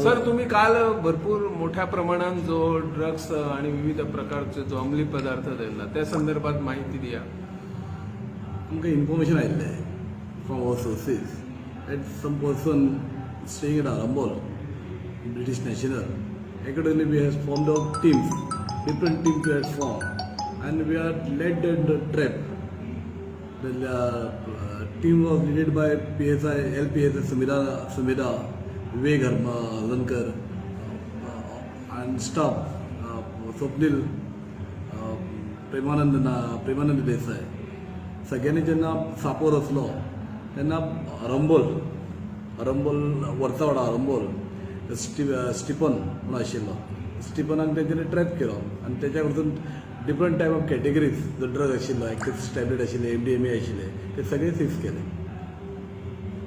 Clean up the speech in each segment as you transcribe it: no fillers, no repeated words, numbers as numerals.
Sir, तुम्ही काल भरपूर मोठ्या प्रमाणात जो ड्रग्स आणि विविध प्रकारचे जो अंमली पदार्थ धरला, त्या संदर्भात माहिती द्या. आमकां इन्फॉर्मेशन आयिल्लें from our sources that some person staying at Arambol, British national. Accordingly, we have formed our teams, different teams we had formed, and we are led in the trap. The team was led by PSI, LPSI Samira, Vivek Harlankar, and staff Swapnil, Premanand Desai. सगळ्यांनी जेन्ना सापो रचलो तेन्ना अरंबोल, अरंबोल वर्सावाडा अरंबोल स्टिपन म्हणून आशिल्लो, स्टिपनाक तेंच्यांनी trap केलो आनी तेच्या कडसून डिफरंट टायप ऑफ कॅटेगरीज जो ड्रग आशिल्लो, एक्सेस टॅबलेट आशिल्ले, एमडीएमए आशिल्ले, ते सगळे सीज केले.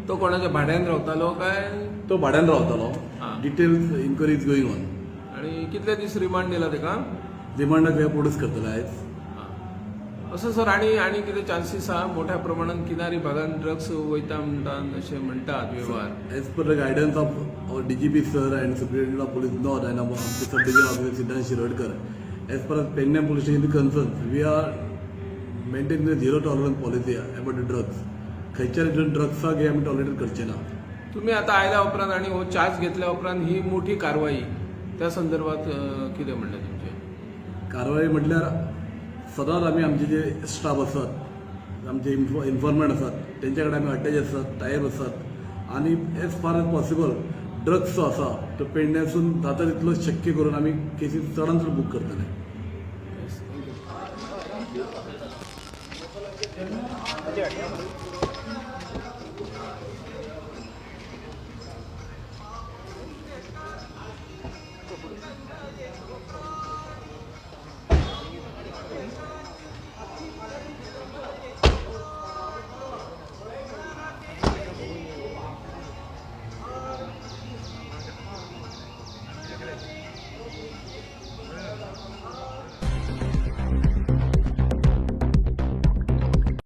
तो कोणाच्या भाड्यान रावतालो काय? तो भाड्यान रावतालो. हा. Details inquiry is going on. आणि कितले दीस रिमांड दिला तेका? रिमांडाक हे प्रोड्यूस करतले आयज. हा. असं सर, आणि आणि कितें चान्सीस आहा मोठ्या प्रमाणात किनारी भागात ड्रग्स वयता म्हणटात, अशें म्हणटात व्यवहार? As per the guidance of our DGP sir and Superintendent of Police North and our Sub Division Officer Siddhant Shirodkar, as far as Pernem Police Station is concerned, we are maintaining the zero tolerance policy about the drugs. खंयच्या ड्रग्साक हे आमी tolerate करचे ना. तुम्ही आता आयल्या उपरांत आणि हो चार्ज घेतल्या उपरांत ही मोठी कारवाई, त्या संदर्भात कितें म्हणणें तुमचें? कारवाई म्हटल्यार सदांच आमी आमचे जे स्टाफ आसात, आमचे इन्फॉर्मंट आसात, तेंच्या कडेन आमी अटॅच आसात, टायप आसात आनी as far as possible drugs जो आसा तो पेडण्यासून जाता तितलो शक्य करून आमी केसी चडान चड बूक करतले. Yes, thank you.